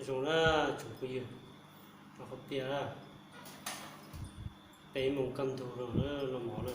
Zoo na, tsoom phooj ywg, rau qhov tias peb mus kaj ntug rau los mov na.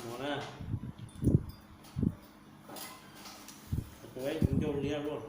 Mov na, kuv ncauj liab luaj.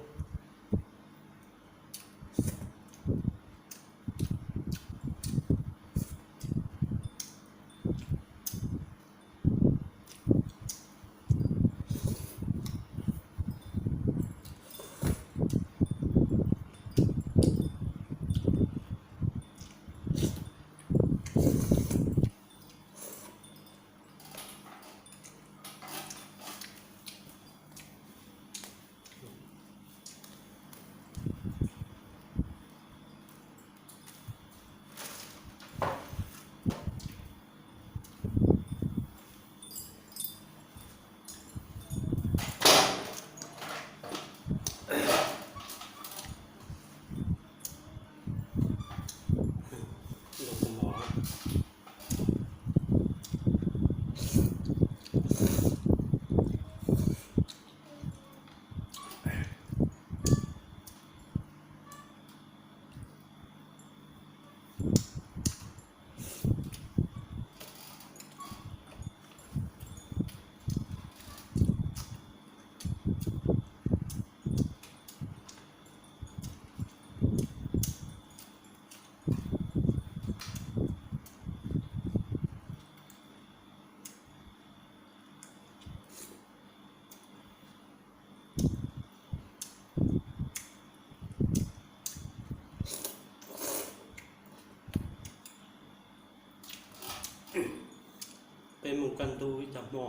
Peb mus kaj ntug ib tag hmo.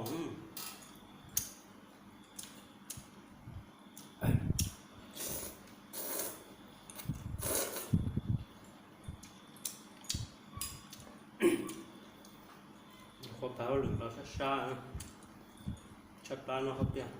Qhuav pab hauj lwm los sab sab, tshaib plab no qhov tiag.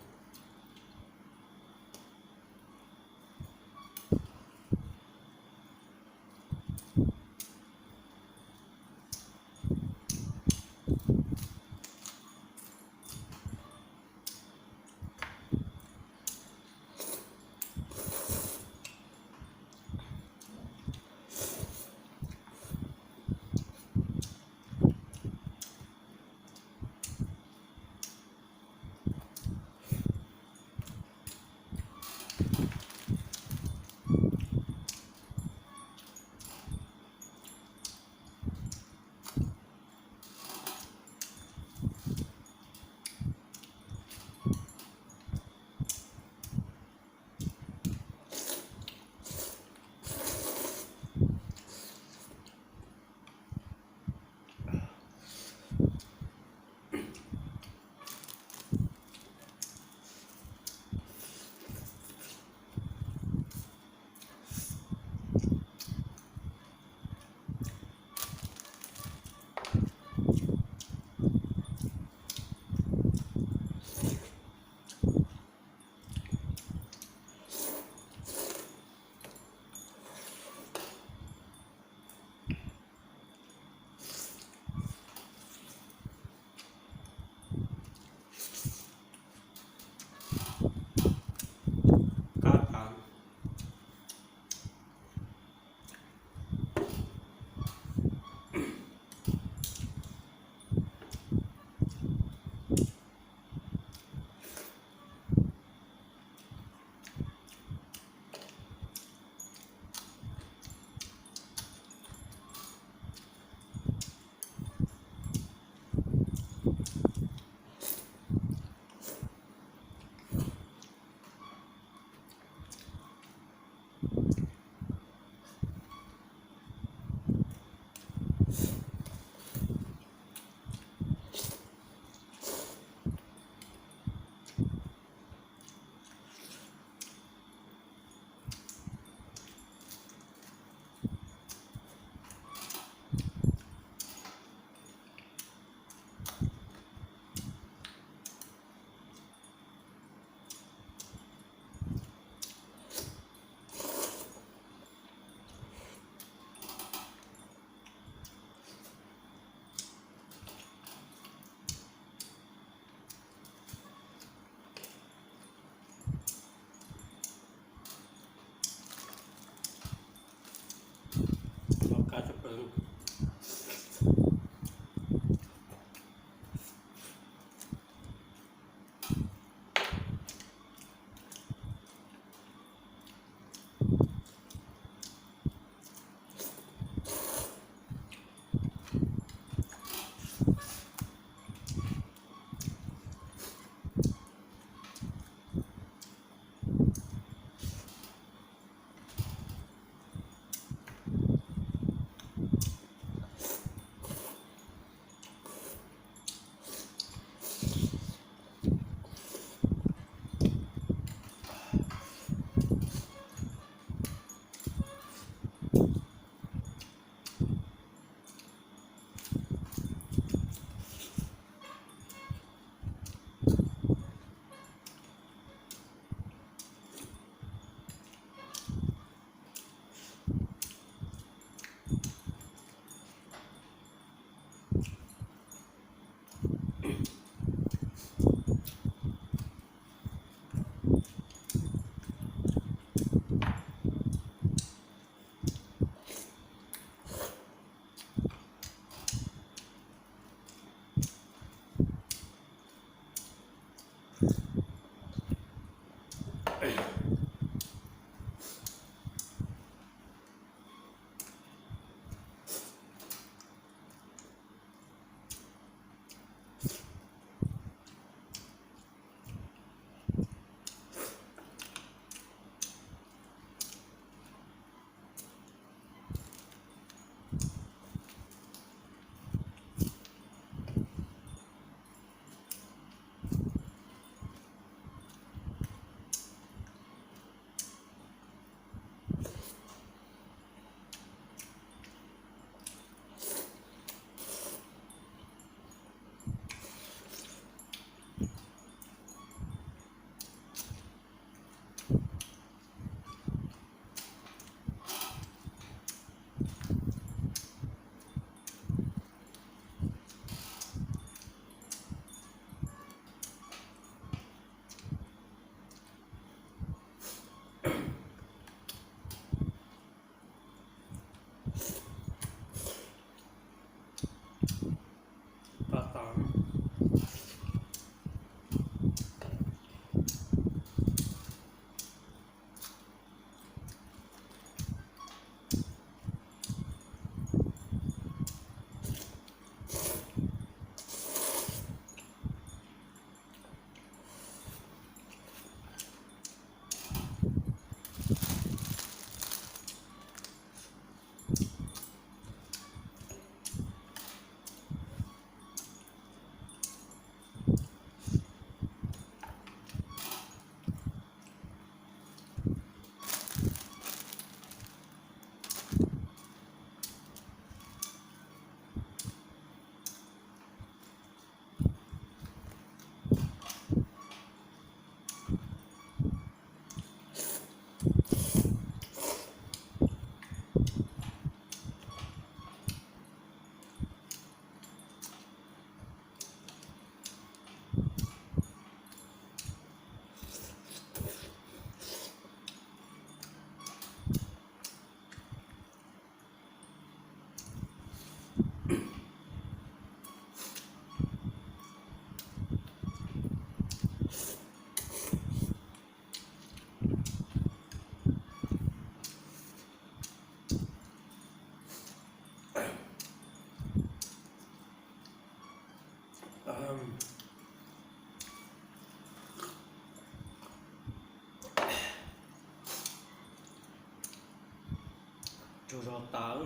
Noj tas,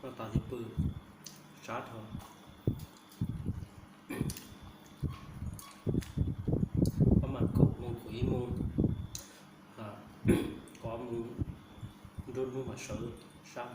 noj tas thiaj pw, sab dhau. Pab mas kaum moos kaum ib moos, kaum moos nruab hnub mas sawv, sab.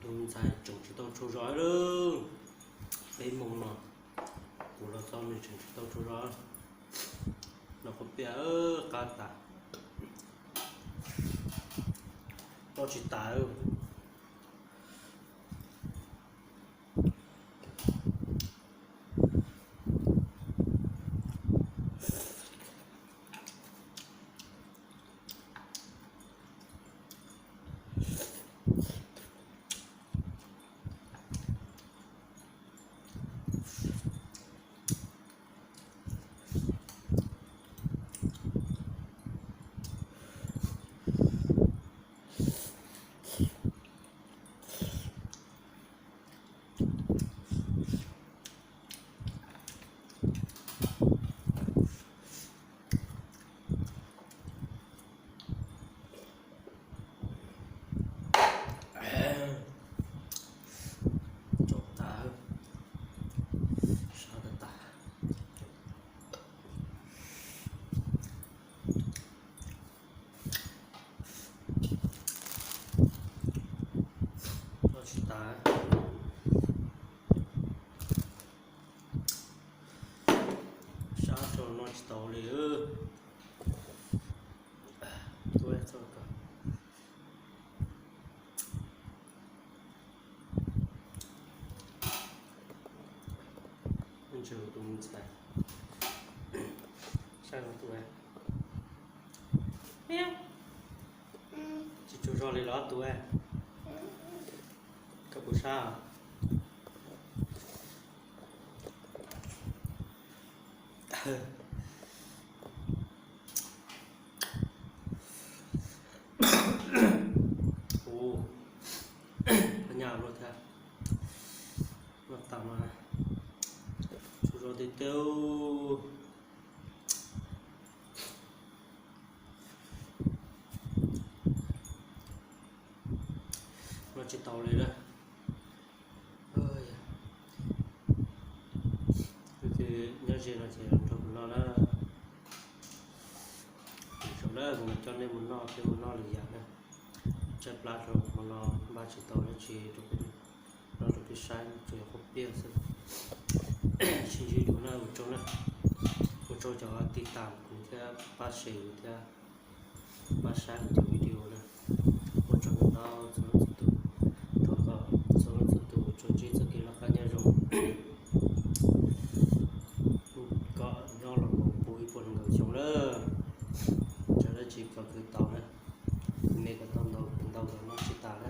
Tus ntxhais tseem tsis tau tsaug zog li, peb moos no kuv los txog nws tseem tsis tau tsaug zog. Noj qhuav piam qab tas, noj tsis tas. Tsaus tas, sab tas tas. Noj tsis tas, sab tso noj tsis tau li. Tus ntxhais, saib no tus, tsis tsaug zog li los tus, koj puas sab? Ua, nyaj luaj thiab. Noj tas mas tsaug zog tiag tiag. Noj tsis tau li lawm. Ces nyob ze no ces nrog kuv noj na. Kuv tsaug na, kuv mam coj nej mus noj, peb mus noj lwm yam na. Tshaib plab rau hmo no npaj tsis tau dab tsi rau peb noj rau peb saib, tsuas yog qhuav piam xwb. Sib ntsib dua na, ua tsaug na. Ua tsaug cov tiv tam kuv thiab pab share kuv thiab pab saib kuv cov video na. Ua tsaug ntau txhua leej txhua tus, thov kom txhua leej txhua tus tsuas ntsib txoj kev noj qab nyob zoo, kom nyob los mus puv ib puas nees nkaum xyoo lawm. Tsav dab tsi kom khwv tau na, me kom tau ntau, khwv ntau kom noj tsis tas na.